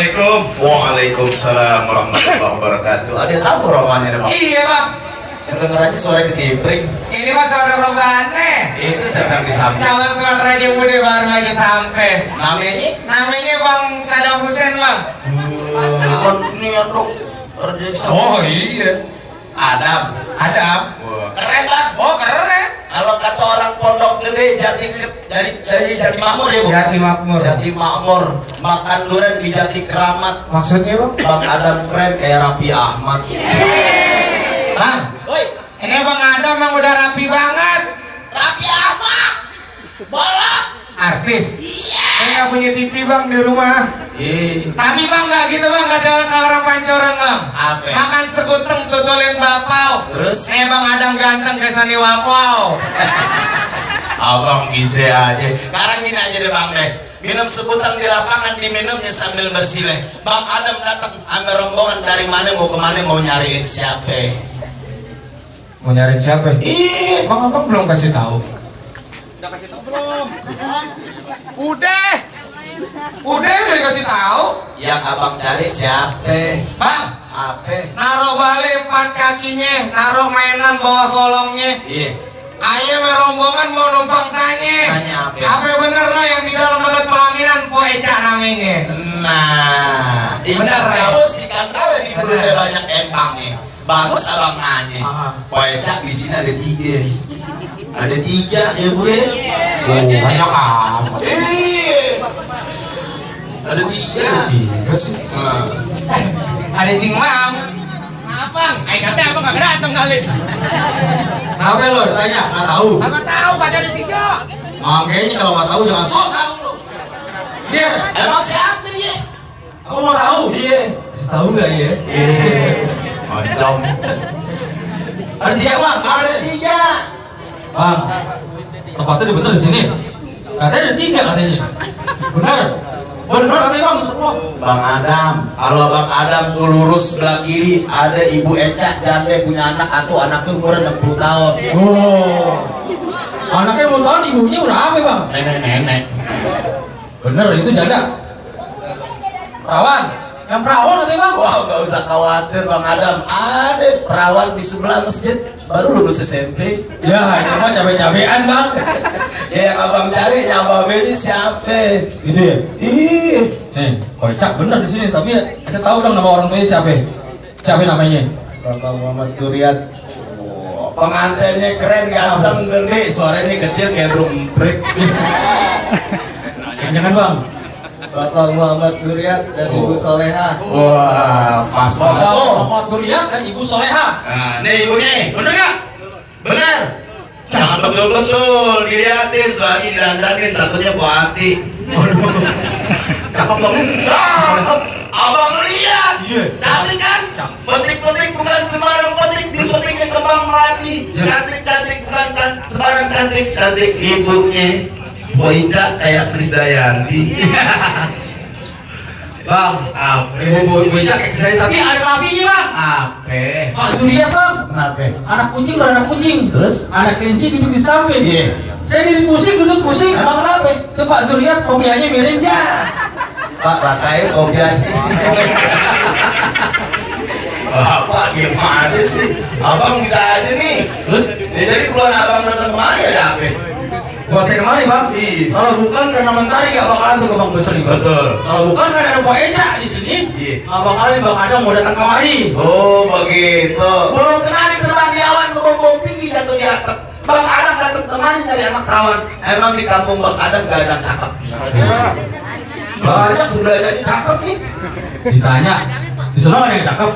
Assalamualaikum. Waalaikumsalam warahmatullahi wabarakatuh. Ada tamu romannya nih, Bang? Iya bang. Yang denger aja suara ketimpring. Ini mah suara rombane. Itu siapa yang disamping? Calon tuan Raja Muda baru aja sampai. Namanya? Namanya Bang Saddam Hussein bang. Kan niat dong. Kerja di sana. Oh iya. Adam. Adam. Wah, keren Bang. Oh keren. Kalau kata orang Pondok Gede, dari Jati Makmur ya, Bu? Jati Makmur. Jati Makmur. Makan durian di Jati Keramat. Maksudnya bang? Bang Adam keren kayak Raffi Ahmad. Bang. Woi, Ini Bang Adam emang udah rapi banget. Raffi Ahmad. Bolak. Artis. Iya. Saya nggak punya TV bang di rumah. Tapi bang nggak gitu bang, kata orang Pancoran bang. Apa? Makan sekuteng tutulin bapau. Terus? Bang Adam ganteng kayak Sani Wapau. Abang bisa aja. Sekarang gini aja deh Bang deh. Minum sekutang di lapangan, diminumnya sambil bersileh. Bang Adam datang ambil rombongan dari mana mau kemana mau nyariin siapa? Mau nyariin siapa? Ih, Bang Abang belum kasih tahu. Udah kasih tau belum? Udah udah dikasih tahu. yang abang cari siapa? Bang, Apa? naruh balik 4 kakinya, naruh mainan bawah kolongnya. Iya. Ayo rombongan mau numpang tanya. Tanya apa? Apa bener no yang di dalam tempat pelaminan Po Eca namanya? Nah, Bener, ikan ya? kaus ikan kau ini Bener. perlu banyak empangnya. Bagus abang nanya. Ah. Poecak di sini ada 3. Ada 3 ya Bu ya. Banyak amat. Ada 3. Tiga sih. Ada Cing Mam. Abang, katanya abang gak datang kali. Kenapa lo ditanya? Nggak tahu. Abang tahu pada ada 3. Makanya kalau nggak tahu jangan sok tahu lo. Iya, Emang siapa ya? aku mau tahu. Iya. Bisa tahu nggak ya? Macam. Ada 3 bang. Ada 3. Bang, tempatnya bener di sini. Katanya ada 3 katanya. Bener. Bener katanya bang. Semua. Bang Adam, kalau Bang Adam tuh lurus sebelah kiri ada Ibu Eca janda punya anak atau anaknya umur 60 tahun. Oh. Anaknya mau tahu ibunya udah apa bang? Nenek-nenek. Bener itu janda. Perawan. Yang perawan katanya bang. Wah, gak usah khawatir Bang Adam. Ada perawan di sebelah masjid baru lulus SMP. Ya itu mah cabe-cabean bang. Ya yang abang cari nyababenya siapa? Gitu ya. Ih, Kocak bener di sini tapi kita tahu dong nama orang tuanya siapa? Siapa namanya? Bapak Muhammad Duriat. Wah, pengantinnya keren, ganteng, gede, suaranya kecil kayak drum break. Jangan bang. Bapak Muhammad Duriat dan Ibu Soleha. Wah, pas Bapak banget. Oh, Muhammad Duriat dan Ibu Soleha. nah, nih ibunya, bener nggak? Bener. Jangan betul-betul dilihatin, soalnya didandanin takutnya buah hati. Cakep bang. Abang lihat, Iya. cantik kan? Petik-petik bukan sembarang petik, dipetiknya kembang melati. Cantik-cantik bukan sembarang cantik, cantik ibunya. Poinca kayak Krisdayanti. Bang, Apa? ibu becak kayak saya tapi ada tapinya bang. Apa? Pak Zuriat bang. Kenapa? Anak kucing dan anak kucing. Terus? Anak kelinci duduk di samping. Iya. Saya duduk pusing. Emang kenapa? Ke Pak Zuriat kopiahnya miring. Ya. Pak, ratain kopi aja. Bapak gimana sih? Abang bisa aja nih. Terus Ya, jadi keluar abang datang kemari ada apa? buat saya kemari bang. Iya. Kalau bukan karena mentari gak bakalan tuh ke Bang Besar ini. Betul. Kalau bukan karena ada Pak Eca di sini, Iya. gak bakalan Bang Adam mau datang kemari. Oh begitu. Belum kenali terbang di awan ke bombong tinggi jatuh di atap. Bang Adam datang kemari dari anak perawan. Emang di kampung Bang Adam gak ada cakep. Banyak sebelahnya cakep nih. Ditanya, di sana ada yang cakep?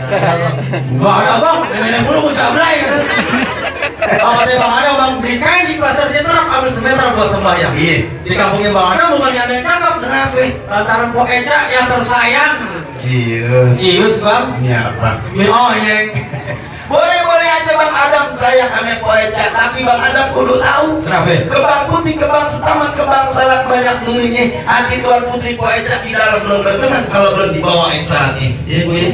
Gak ada bang, nenek mulu mau jablay kan. Kalau katanya Bang Adam bang berikan di pasar Citra ambil semeter buat sembahyang. Iya. Di kampungnya Bang Adam bukan ada yang cakep. Kenapa? Lantaran Po Eca yang tersayang. Cius. Cius bang. Iya Bang. Oh yang. Boleh aja Bang Adam saya kami poeca, tapi Bang Adam kudu tahu. Kenapa? Kembang putih, kembang setaman, kembang salak banyak durinya. Hati Tuan Putri poeca di dalam belum berkenan kalau belum dibawain syaratnya. Iya Bu ya?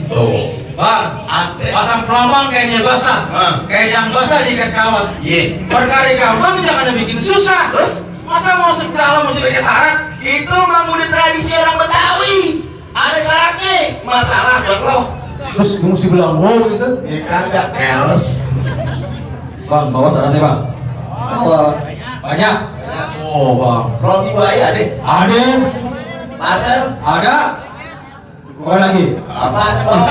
Tuh. Bang, pasang pelampang kayaknya basah. Kayak yang basah diikat kawat. Iya. Perkara gampang jangan bikin susah. Terus? Masa mau masuk ke dalam mesti pakai syarat? Itu memang udah tradisi orang Betawi. Ada syaratnya. Masalah buat lo. Terus gue mesti bilang wow gitu. Ya kagak keles. Bang, bawa syaratnya bang. Banyak. Oh bang. Roti buaya deh. Ada. Pasar. Ada. Bukan lagi. Apaan bang?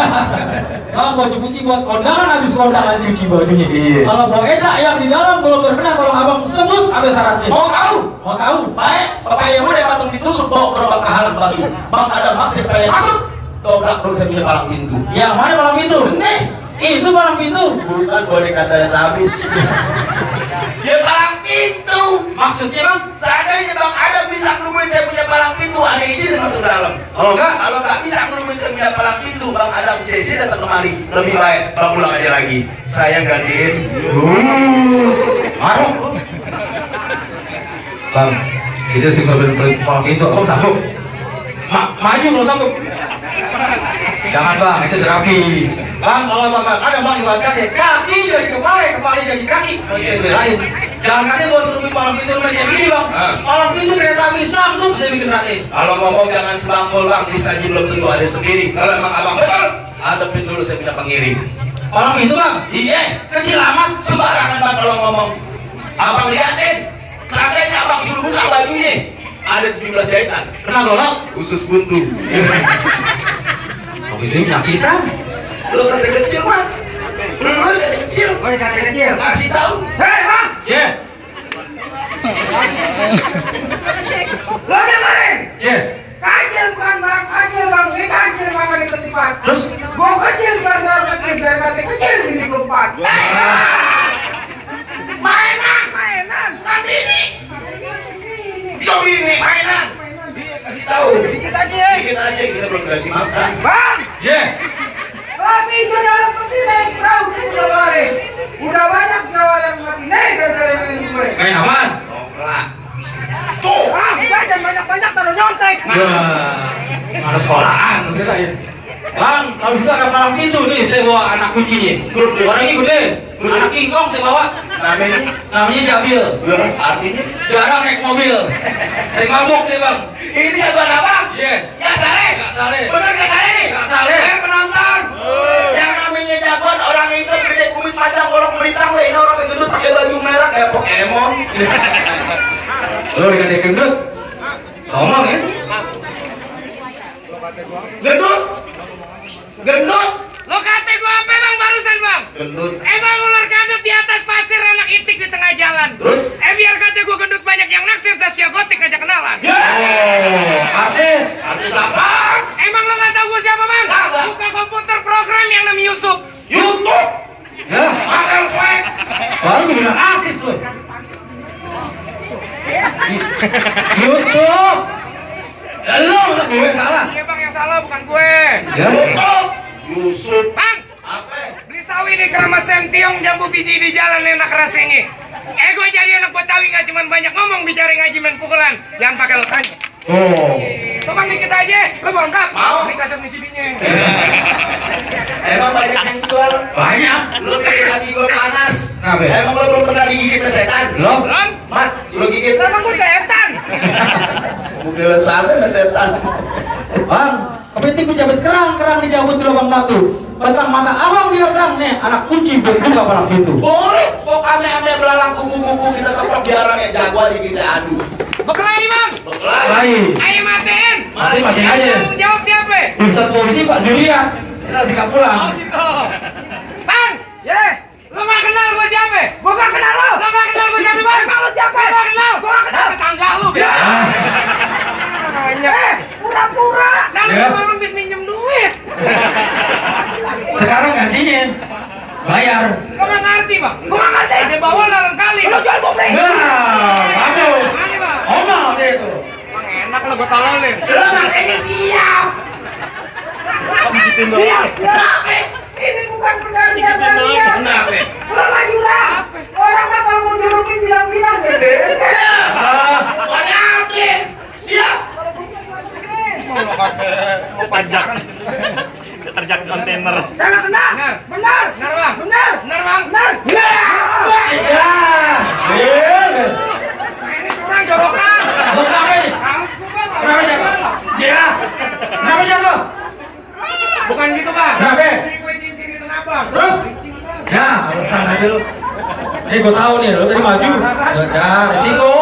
Bang, baju putih buat kondangan habis kondangan cuci bajunya. Iya. Kalau bang Eca yang di dalam belum berkenan, tolong abang sebut apa syaratnya. Mau tahu? Mau tahu? Baik, pepaya muda patung ditusuk bawa gerobak ke halang batu. Bang ada maksud pepaya masuk. Dobrak dong saya punya palang pintu. Yang mana palang pintu? Nih, Itu palang pintu. bukan boneka tanda habis. Dia palang pintu. Maksudnya bang? Seandainya Bang Adam bisa ngerubuhin saya punya palang pintu, ada izin masuk ke dalam. Kalau enggak? Kalau nggak bisa ngerubuhin saya punya palang pintu, Bang Adam CC datang kemari. Lebih baik Bang pulang aja lagi. Saya gantiin. Marah. Bang, itu sih kalau beli palang pintu, kamu sanggup? Maju kalau sanggup. Jangan bang, itu terapi. Bang, kalau bang ada bang ibaratnya kaki jadi kepala, kepala jadi kaki. Saya belain. Jangan katanya buat ngerubin palang pintu rumah kayak gini bang. Palang pintu kereta api sanggup saya bikin rakyat. Kalau ngomong jangan sebangkul Bang, disaji belum tentu ada sendiri. Kalau emang Abang betul, hadapin dulu saya punya pengirim. Palang pintu bang, Iya, kecil amat. sembarangan Bang kalau ngomong. Abang liatin, seandainya Abang suruh buka bajunya, ada 17 jahitan. Pernah golok? Usus buntu. Oh itu nyakitan. Lo kata kecil mah. Lo kata kecil. Oh, kata kecil. Kasih tahu. Hei, Bang. Ye, Lo dengerin. ye. Kacil bukan Bang, kacil Bang. Ini kacil Bang ini ketipan. Terus? Gua kecil Bang, biar kata kecil ini keempat. Mainan. Sambil ini. Kau ini mainan. Iya kasih tahu. Dikit aja ya. Dikit aja kita belum kasih makan. Bang. Ye. Tapi itu dalam peti naik perahu udah balik. Udah banyak kawan yang mati naik gara-gara ini gue. Main aman. Tolak. Tuh. Ah, udah jangan banyak-banyak taruh nyontek. Ya, ada sekolahan kita ya. Bang, kalau situ ada palang pintu nih, saya bawa anak kuncinya. Orangnya gede, anak kingkong saya bawa. Namanya Jabil. Artinya Jarang naik mobil. Saya mabuk nih bang. ini jagoan Abang. Iya. Ya Sare. Gak saleh. Bener gak Sare nih? Gak saleh. Penonton. Yang namanya jagoan orang hitam gede kumis panjang golok melintang le. Ini orang yang gendut pakai baju merah kayak Pokemon. Lo dikasih gendut. Ngomong ya. Gendut. Gendut. Lo kata gua apa Bang barusan Bang? Gendut. Emang ular kadut di atas pasir anak itik di tengah jalan. Terus? Biar kata gua gendut banyak yang naksir Zaskia Gotik aja kenalan. Oh, artis. Artis apa? Emang lo gak tahu gua siapa Bang? Kagak. Buka komputer program yang namanya Yusuf. YouTube. Ya, Marvel Swag. baru gue bilang artis lo. YouTube. Lo masa gue salah. Iya Bang yang salah bukan gue. Ya. YouTube. Yusuf. Bang, Apa? beli sawi di Keramat Sentiong jambu biji di jalan enak rasanya. Gue jadi anak Betawi gak cuma banyak ngomong bicara ngaji main pukulan. Jangan pakai lo tanya. Oh. Lo Bang dikit aja, lo bongkar. Mau. Ini kaset misidinya. Emang banyak yang jual. Banyak. Lu bikin kaki gue panas. Kenapa? Emang lu belum pernah digigit sama setan? Lo? Belum? Mat, lu gigit. Emang gue setan. Mungkin lu sama sama setan. Bang, kepiting pejabat kerang dijabut di lubang batu. Bentang mata abang biar terang nih, anak kunci buat buka palang pintu. Boleh, kok ame-ame belalang kuku-kuku kita keprok biarangnya jago aja kita adu. Bekelahi Bang. Bekelahi. Ayo matiin. Mati aja. Tanggung jawab siapa? Pusat polisi Pak Julian. Kita tinggal pulang. Oh gitu. Bang, lo gak kenal gue siapa? Gue gak kenal lo. Lo gak kenal gue siapa Bang? Emang lo siapa? Lo gak kenal. Gue gak kenal. Tetangga lo ya. Banyak. Pura-pura. Nanti Ya. malam bis minjem duit. Sekarang gantinya bayar. Lo gak ngerti Bang? Gue gak ngerti. Ada bawah dalam kali. Lo jual gue beli. Nah, bagus. Mana Bang? Ono deh itu. Bang enak lo gue tololin. Lu makanya siap. Iya. Ini bukan pendakian kalian. Kenapa? Lo maju lah. Gue tahu nih, lo tadi maju. Ya, resiko.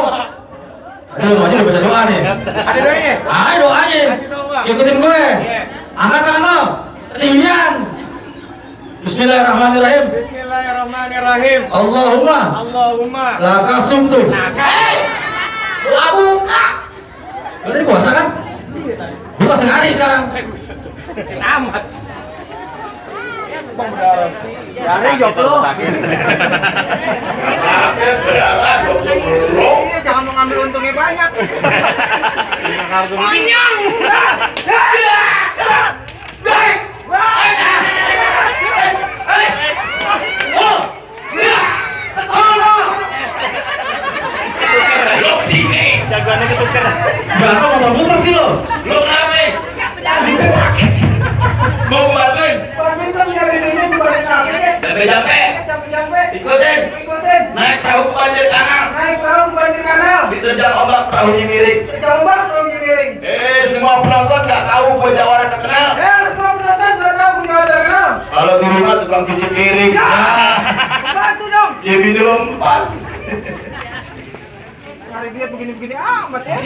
Aduh, maju udah baca doa nih. Ada doanya? Ayo doanya. Kasih tahu, Bang. Ikutin gue. Angkat tangan lo. Ketinggian. Bismillahirrahmanirrahim. Bismillahirrahmanirrahim. Allahumma Allahumma laka sumtu. Buka. Lo tadi puasa kan? Lu pas hari sekarang. amat. Bang berdarah. Darah jawab lo. Berdarah lo. Iya, jangan mau ngambil untungnya banyak. Panjang. Baik. Lo sini. Jagoannya ketuker. Gak tau muter-muter sih lo. Lo ngapain? Mau bantuin? Capek-capek. Ikutin. Naik perahu ke banjir kanal. Diterjang ombak perahunya miring. Semua penonton nggak tahu gue jawara terkenal. Kalau di rumah tukang cuci piring. Bantu dong. Ya bini lompat. Hari dia begini-begini amat ya.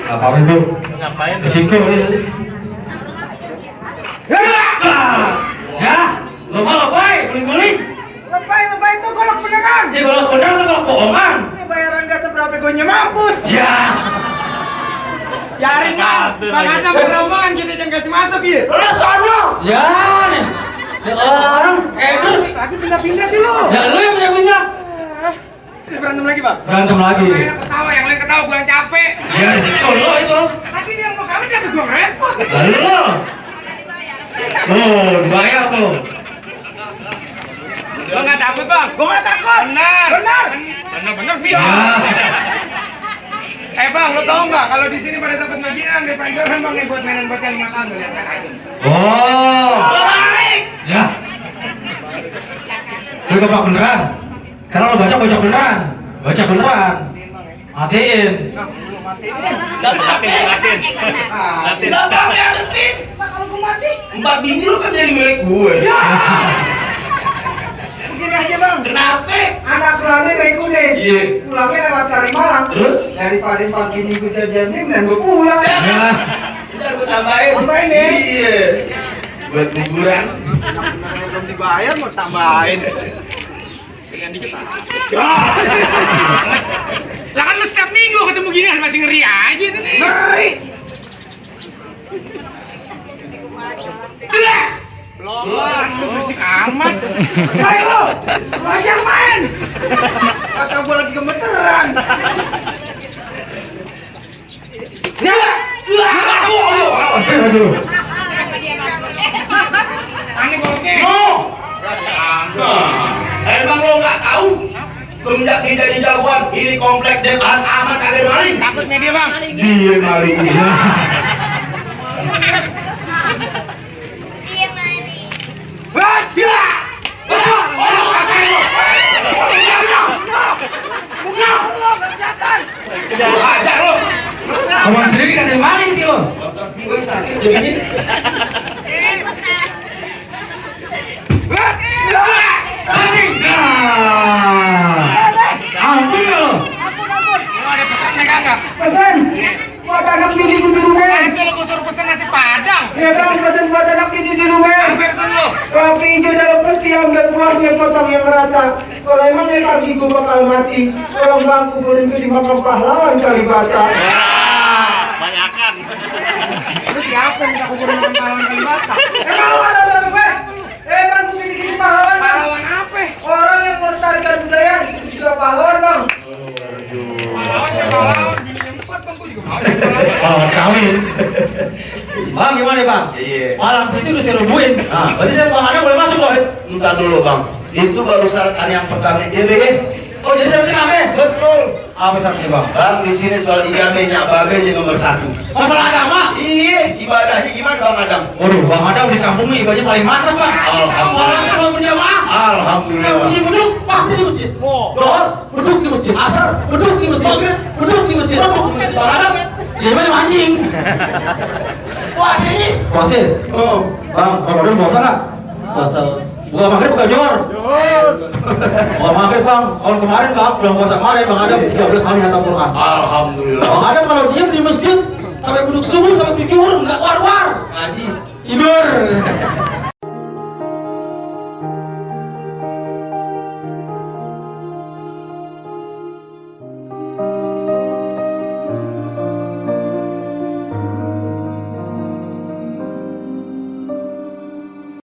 Apa itu? Ngapain? Resiko ini. Ya, lo malah baik, guling-guling. Lebay itu golok beneran. Ya kalau bener lo kalau bohongan. Ini bayaran gak seberapa gue mampus. Ya. Yarin bang. Bang ada beromongan kita yang kasih masuk ya. Lo sono. Ya nih. Ya orang edur. Lagi pindah-pindah sih lo. Ya lo yang pindah-pindah. Berantem lagi bang. Berantem lagi. Yang ketawa, yang lain ketawa, gue yang capek. Ya resiko lo itu. Lagi dia yang mau kawin tapi gue repot. Lalu lo. Oh, dibayar tuh. Gue gak takut bang. Gue gak takut. Benar, Vio. Ya. Bang, lo tau nggak kalau di sini pada dapat maginan dari pancoran bang yang buat mainan buat Kalimantan tuh lihat aja. Oh. Balik. Ya. Lu keplak beneran. Karena lo baca beneran. Baca beneran. Matiin. Latin. Nggak pakai arti. Kalau gue mati, 4 biji lo kan jadi milik gue. begini aja bang. Kenapa? Anak pulangnya naik kuning. Iya. Pulangnya lewat Kalimalang. Terus? Daripada pagi ini gue jajan dan gue pulang. Ya. Ntar gue tambahin. Tambahin ya? Iya. Buat liburan. Belum dibayar mau tambahin. Sekian dikit lah kan lu setiap minggu ketemu ginian masih ngeri aja itu nih. Ngeri. Belum, lu berisik amat. Hai lo, lu aja yang main. Kata gua lagi gemeteran. Aduh. Aneh goloknya. No. Emang lo nggak tahu? Semenjak dia jadi jagoan, ini komplek depan aman kagak maling. Takutnya dia bang. Dia maling. Ajar lo. Abang sendiri kan dari maling sih lo. Gue sakit jadi. Ampun ya lo. Lu ada pesan nih kagak? Pesan buat anak bini di rumah. Masa lu kusur pesan nasi padang? Ya bang, pesan buat anak bini di rumah. Apa pesan lu? Kopi hijau dalam peti ambil buahnya potong yang rata. Kalau emangnya kaki gue bakal mati, tolong bang kuburin gue di makam pahlawan Kalibata. Banyakan. Lu siapa yang minta kuburin makan pahlawan Kalibata? Emang lu ada sama gue? Bang gue gini-gini pahlawan bang. Pahlawan apa? Orang yang melestarikan budaya disebut juga pahlawan bang. Pahlawan bini yang kuat bang, gua juga mau. Oh, kawin. Bang, gimana bang? Iya. Malam itu udah saya rubuhin. Ah. Berarti saya bahannya boleh masuk loh. Entar dulu bang. Itu baru syarat yang pertama IGB. Oh, jadi saya kenapa? Betul. Apa syaratnya bang? Bang di sini soal IGB-nya babenya nomor 1. Masalah agama. Iya, ibadahnya gimana bang Adam? Waduh, bang Adam di kampung ini ibadahnya paling mantap bang. Alhamdulillah. Orang kalau berjamaah. Alhamdulillah. Yang punya beduk pasti di masjid. Dohor, Beduk di masjid. asar, Beduk di masjid. Maghrib. Beduk di masjid. beduk, bang Adam. Jadi macam anjing. Wah sini. Puasa. Oh, Bang, Ramadan puasa nggak? Puasa. Bukan maghrib, bukan johor. Bukan maghrib bang. Tahun kemarin bang, bulan puasa kemarin bang Adam 13 kali hatam Quran. Alhamdulillah. Bang Adam kalau diam di masjid sampai duduk subuh sampai duduk johor nggak war-war. Ngaji. Tidur.